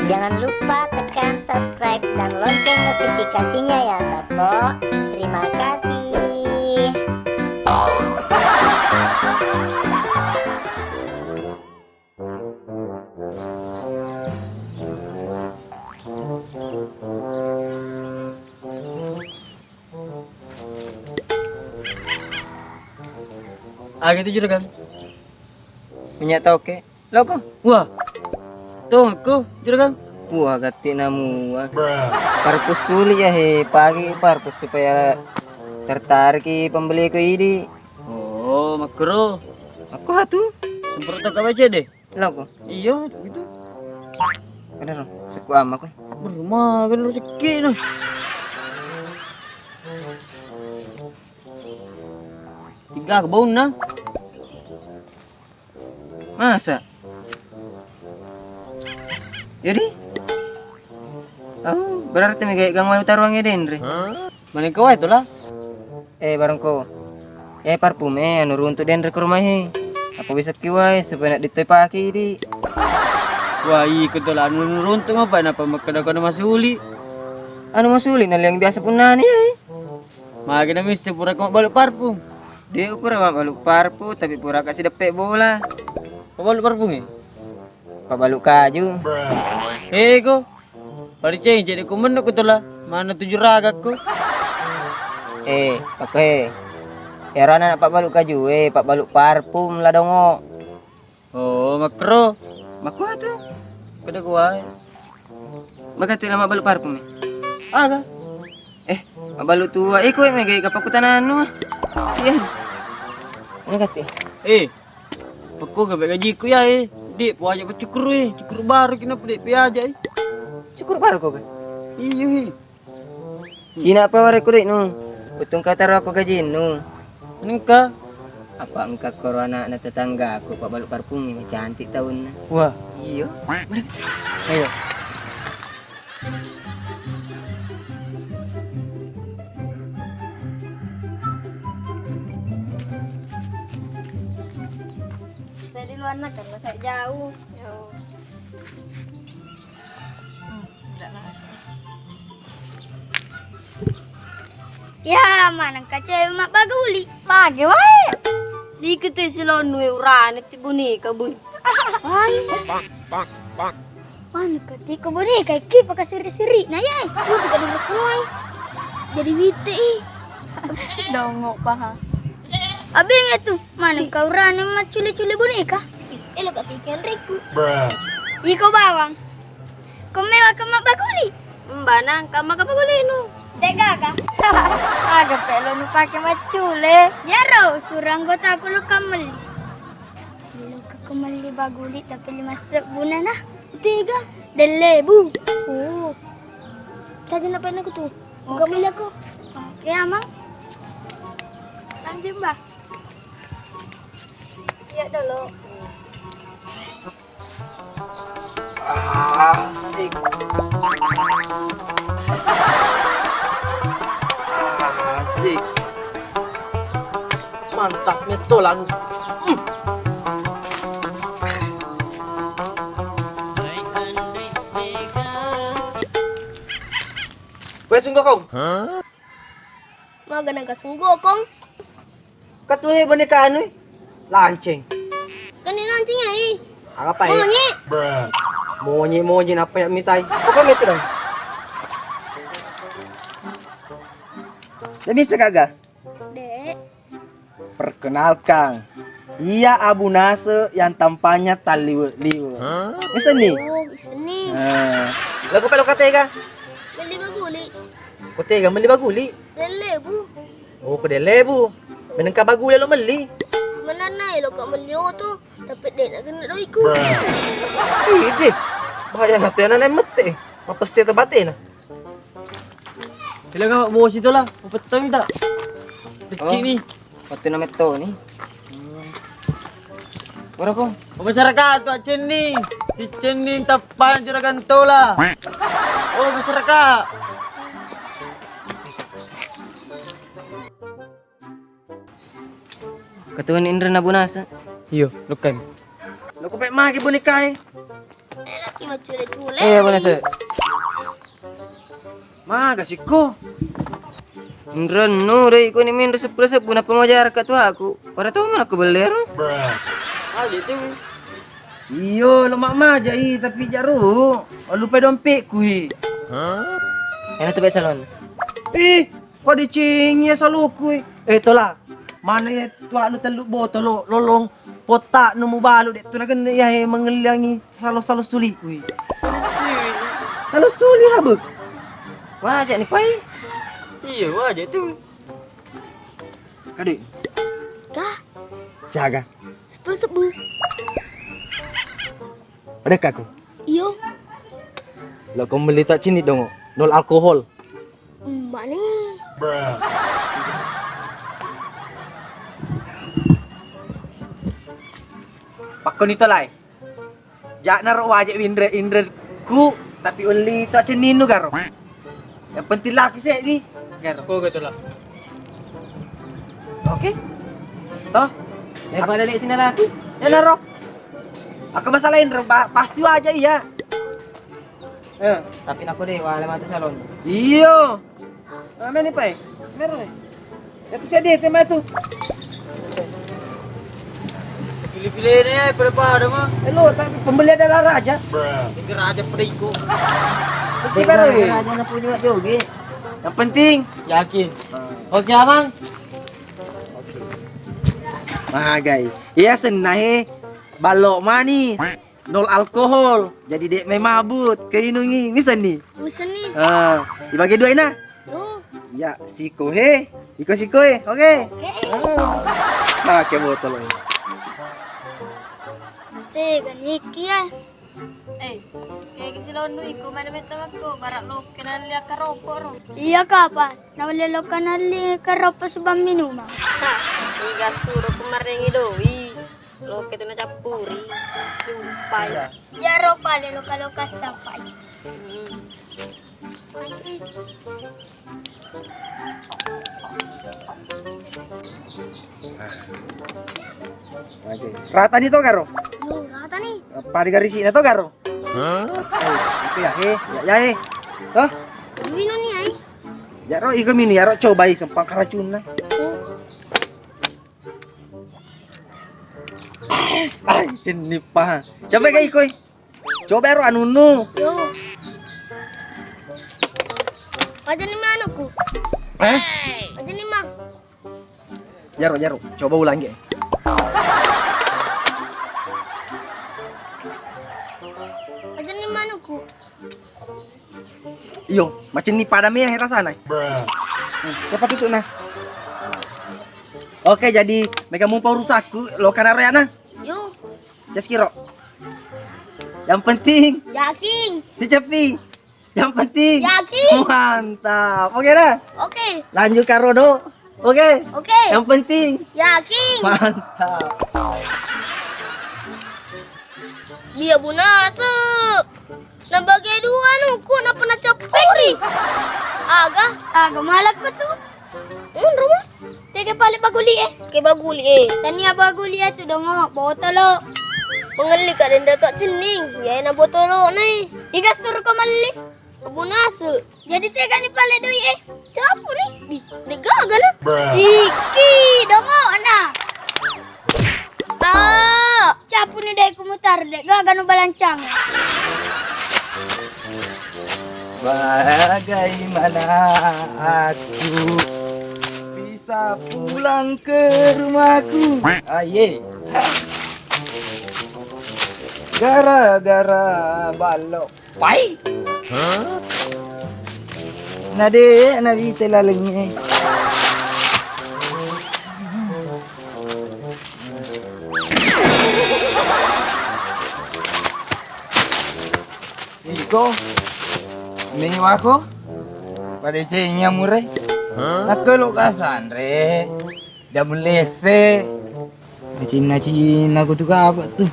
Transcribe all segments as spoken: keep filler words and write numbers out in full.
Jangan lupa tekan subscribe dan lonceng notifikasinya ya, Sappo. Terima kasih. Ah, gitu, juragan. Minyak tauke. Loko. Wah. Tongko, juragan. Wah, gatti namua. Parpus suli ya, he, pagi parpus supaya tertarik pembeli ko idi. Oh, makkero. Aku hatu. Semprot tak baca deh. Loko. Iya, gitu. Kenaro, sekku amma ko. Berumah, kenaro sekki no. Tiga ke baunna. Masa? Jadi? Oh, berarti mega gang wai utaruang denre. Mana kau itu lah? Eh, barengko. Eh, parfum, eh, anu runtu denre ke rumah, eh. Apa bisa kiwai supaya nak ditoi paki di. Wah, iya, kebetulan anu runtu ngapa, napa makkeda kono masuli? Anu masuli, na liang biasa punnani, eh. Magi na misse pura ko mabbalu parfum? De, pura mabbalu parfum, tapi pura kasi deppe bola. Mabbalu parfum, eh? Pabbalu kaju. Eh, ko. Pariceng, jadi ku menno ku tola. Mana tuju ragakku? Eh, oke. Ero anak pabbalu kaju, eh, pabbalu parfum la dongo. Oh, makkero. Makkua tu. Kada kuai. Magati la mabbalu parfum, eh? Aga. Eh, mabbalu tua. Eh, kowe mega kapakutana anu, ah. Iya. Magati. Eh, pekko gabe gajiku ya, eh. Dek, po aja bercukur, eh. Cukur baru kina, dek, pe aja, eh. Cukur baru ko, Kak? Iya, eh. Cina apa ware kulit nu? Utung kau taruh aku gaji nu. Engka. Apa engka koro anakna tetangga aku, Pak Balu Parfum ini cantik tahunna. Wah. Iyo. Ayo. Saya di luar negeri, saya jauh. Jauh. Hmm, ndak masuk. Ya, maneng ka cewek mabbaguli. Mage wae. Dikete silonu e urane ti boneka, boy. Ai. Maneng ka tiko boneka, ki paka seri-seri. Nah, ya. Itu ka dulu kuai. Jadi wite, eh. Dongo paha. Abeng itu, maneng ka urane maccule-cule boneka. Elo ka pikenreku. Iko bawang. Ko mewa ka mabbaguli. Mbana engka maka bagulinu. Tega ka? Aga pelo nu pake maccule. Jaro, suro anggotaku lo kammelli. Lo ka kammelli baguli tapi lima sebbu na. Tega? Dua lebu. Oh. Saja na pena ku tu. Buka muli aku. Oke, Amang. Lanjut, Mbah. Iya dulu. Asik. Asik. Mantap metto lagu. Hmm. Wes, sungguh kau. Maga naga sungguh kong. Katue boneka anu, eh? Lanceng. Kani lanceng, eh? Apa, eh? Monyet. Monyet, monyet, apa yang mitai? Apa itu dong? Udah bisa kagak? Dek. Perkenalkan, ia Abu Nase yang tampangnya tak liwe-liwe. Bisa nih? Oh, bisa nih. Nah. Lagu pelo katega? Melli baguli. Kotega melli baguli? Dua lebu. Oh, ko dua lebu. Menengka baguli lo melli. Menanna lo ka melli oto, tapi dek nak kena doiku. Ide. Bahaya natu anak mette. Mapesse to batena. Bilang apa bosi to lah, apa tahu minta. Becik ni. Wettunna metto ni. Ora ko. Oh, masyarakat, tu Cenni. Si Cenni teppang juragan tola. Oh, masyarakat. Ketua ni Indra Nabunasa. Iyo, lukan. Lo ko pek magi boneka e. Iya, cule-cule. Eh, apa nasa? Maga sikko? Nrennu doi ko ni minro seppulo sebbu nappa majarka tu aku. Pada to mana ko bellero? Aja tu. Iyo, lo mak maja i, tapi jaru lupa dompetku i. Enak tu baik salon. Ih, pada cing ya saloku i. Eh, tola. Mana ya tu anu tellu botolo lolong kotak nu mubalu dek tu nagen ya, eh, mengelangi salo-salo suliku i. Salo suli habek. Wajak ni pai. Iya, wajak tu. Kade. Kah? Siaga. Seppulo sebbu. Ada kaku. Iyo. Lo ko melli tak cini dong. Nol alkohol. Mbak nih. Pakkoni to lai. Jakna ro wajak winre inre ku, tapi ulli to cenninnu garo. Yang penting laki seddi garo. Ko gitu lah. Oke. Toh? Daripada lek sini laki. Ya naro. Aku masalah inre ba- pasti wajak iya. Eh. Tapi nako deh wale matu salon. Iyo. Mana nih pai? Merah nih. Itu saya di tema itu. Pilih-pilih ini ya, pada-pada mah. Eh, lo, tapi pembeli adalah raja. Ini raja pada iko. Pasti baru ya. Raja na punya joget. Yang penting yakin. Oke, Abang. Oke. Magai. Iya, senna he. Balok manis. Nol alkohol. Jadi dek mai mabut. Keinungi. Bisa nih. Bisa nih. Ah, dibagi dua ina. Duh. Ya, siko he. Iko siko he. Oke. Oke. Ah. Pakai botol ini. Tega niki ya. Eh, kayak gisi lawan nu iko mana mesta makko barak lo kenal lihat karopo ro. Iya kapa. Nawale lo kenal li karopo subang minuma. Nah, iga suro kemarin doi. Loke tu nacappuri. Lumpai. Iya. Iyaro pale loka-loka sapai. Hmm. Oke. Rata ni to garo? Yo, rata ni. Apa digarisina to garo? Hah? Eh, itu ya, eh, ya, ya, eh. Hah? Minum ni ai. Yaro iko mini yaro cobai sempang karacunna. Oh. Ai, cenni pa. Coba ga ikoi. Coba ero anunnu. Yo. Aja ni manukku. Eh? Aja ni ma. Jaro, jaro. Coba ulang ge. Aja ni manukku. Iyo, macenni pada mea rasana. Hmm, siapa tutup nah? Oke, jadi mega mumpa urusakku, lo kanaro ya nah. Yo. Just kiro. Yang penting. Yakin. Dicepi. Yang penting. Yakin. Mantap. Oke dah. Oke. Lanjut karodo. Oke. Oke. Yang penting. Yakin. Mantap. Dia bunase. Nabage dua nuku napa nacappuri? Aga? Aga malakko tu. Unru ma? Tega pale baguli e. Ke baguli e. Tania baguli e tu dongo botolo. Mengelli ka denda tu cenning. Ya na botolo nai. Iga suruh ko melli. Bunase. Jadi tega ni pale dui e. Capu ni. Di, di gagal. Iki dongo na. Ah. Capuni dek kumutar dek gaga nu balancang. Bagaimana aku bisa pulang ke rumahku? Aye. Gara-gara balok. Pai. Nade nabite lalengnge. Iko mewako pada cengnya mure. Nakelo kasanre. Jamu lese. Cina-cina kutu kapa tu.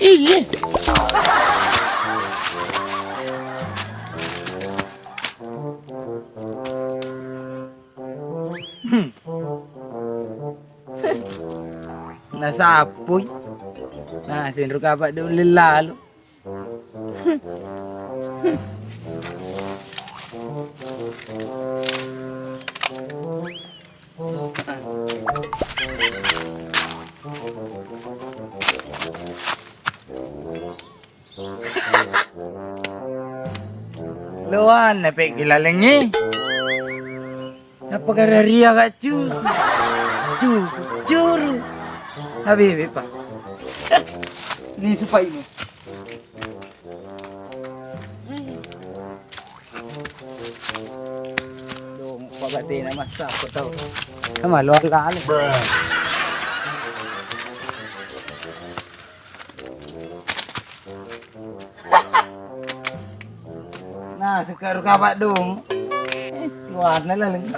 Iya. Nasapui. Nah, sinru kapang dong lelalu. Loan na pe gilalengi. Apa kararia kak cu? Cu, curu. Habis, Pak. Ini supaya ini. Dong, Pak Batina masa aku tahu. Sama lu ala-ala. Nah, suka ruka Pak dong. Warna lah lagi.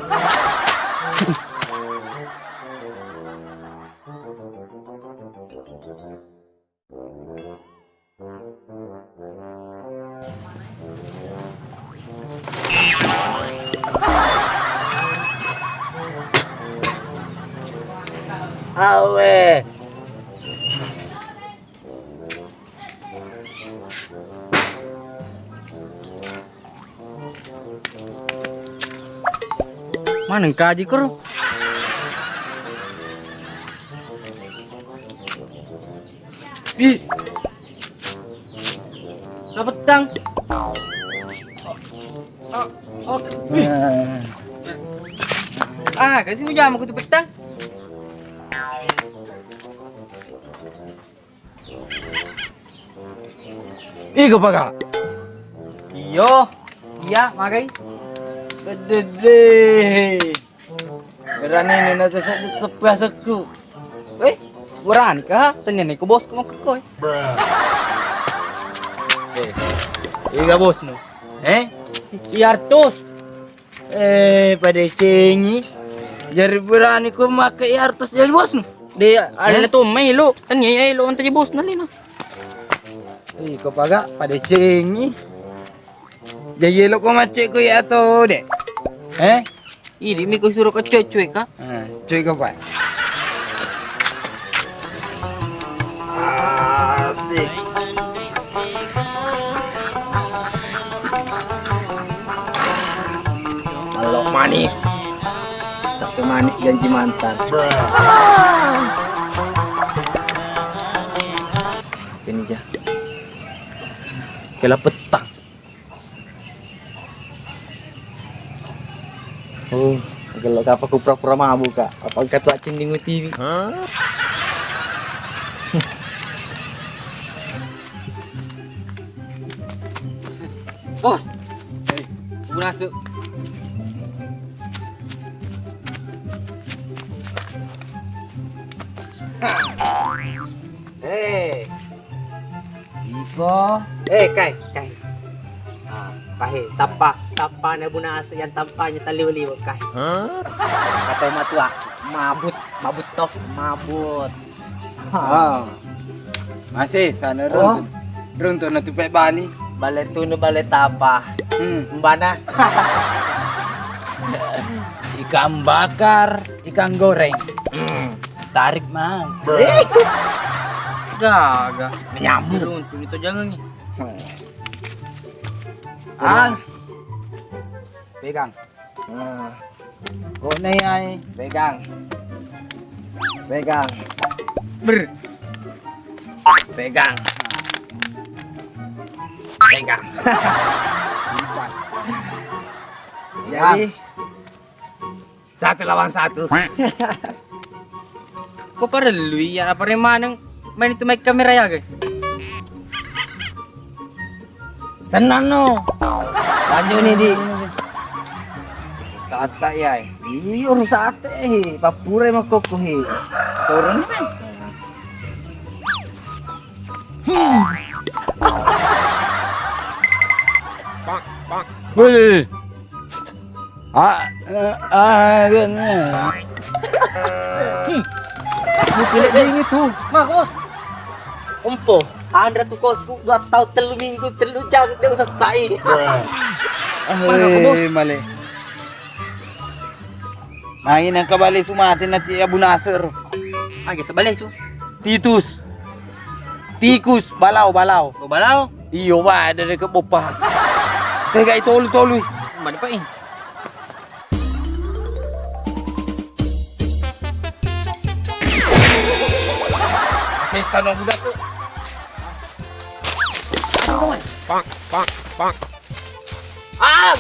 Awe. Maneng kaji koro. Ih. Dapettang. Oh, oh. Ih. Ah, kasih ujama kutu pettang. Iko paga? Iyo, iya, magai. Bedede. Berani ni nata sepi asekku. Eh, berani kah? Tanya ni ke bosku mau ke koi. Eh, iya bosmu. Eh, iya artus. Eh, pada cengi. Jari berani ko make iya artus jadi bosnu. De, ala tu mai lo, tania iya lo anta jadi bosna lino. Ih, ko paga pada cengi. Jadi lo ko macet ko iya to de. Eh? Idi mi ko suruh ke cuek-cuek ka? Eh, cuek ko pa. Asik. Kalau manis, tak semanis janji mantan. Ini ya. Kela petang. Oh, kalau kapang ku pura-pura mabuk, Kak. Apa engka tu accending U T V? Bos. Eh, guna tu. Eh. Iko. Eh, kai, kai. Ah, kai, tappa, tappa na buna ase yang tampanya taliwa-liwa, kai. Hah? Kata matua, mabut, mabut toh, mabut. Ah. Masih sana. Oh. Runtu. Runtu na tupe bali. Bale tunu, bale tapa. Hmm. Mbana. Ikan bakar, ikan goreng. Hmm. Tarik, Mang. Gaga. Nyamuk. Runtu itu jangan nih. Ah. Pegang. Nah. Kok nih, ai? Pegang. Pegang. Ber. Pegang. Pegang. Jadi, satu lawan satu. Ko parellu iya, apa maneng main itu main kamera ya, ge? Tenang no. Lanjut nih, Di. Sate ya. Iya, urus sate, he. Papura mah koko, he. Sorong nih, men. Wih. Ah, eh, ah, gini. Ini tuh. Mak, Bos. Empo, anre tu kosku dua tahun, telu minggu, telu jam, dia usah sai. Mana aku, Bos? Eh, male. Main yang kebalik su mati nanti Abu Nasir. Age sebalik su. Titus. Tikus, balao, balao. Oh, balao? Iyo, wa, ada dekat bopa. Tegai tolu, tolu. Mana, Pak, eh? Pesta no budak tuh. Pak, pak, pak. Am!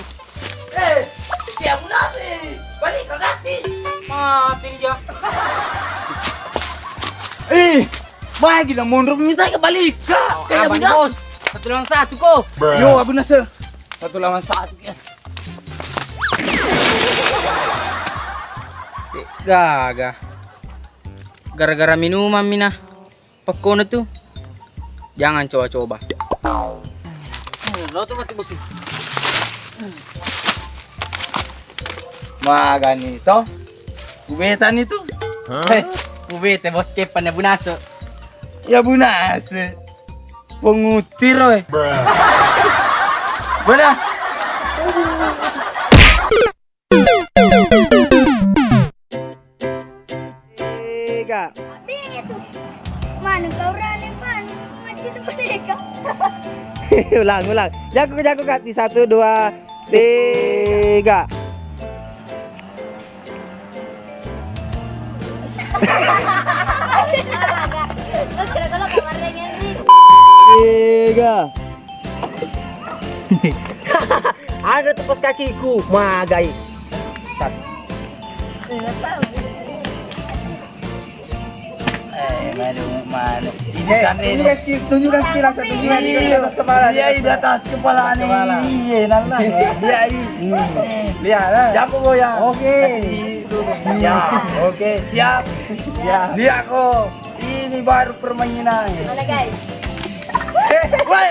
Eh, siap munasi. Balik ke ganti. Mati dia. Eh, bagi na monro minta ke balik ka. Oh, kayak abang bos. Satu lawan satu ko. Yo, Abu Nasir. Satu lawan satu ya. Gaga. Gara-gara minuman mina. Pekkono tu, jangan coba-coba. Lo tu mati musuh. Magani to. Kubeta ni tu. Heh, kubeta bos kepan ya bunase. Ya bunase. Pengutir oi. Mana? Tiga. Bene tu. Mana kau rane pan? Macam mereka. Ulang, ulang. Jago, jago, Kak. Di satu, dua, tiga. Terus kira-kira kemarin yang ini. Tiga. Ada tu pas kakiku, magai. Satu. Eh, manu, manu. Ini kan ini. Tunjukkan skill, tunjukkan skill, langsung tunjukkan di atas kepala, di atas kepala. Iya, iya, di atas kepala nih. Kepala. Iya, nalla. Iya, iya. Hmm. Lihat lah. Jago goyang. Oke. Kasih itu. Ya, oke, siap. Ya. Lihat kok. Ini baru permainan. Mana, guys? Woi.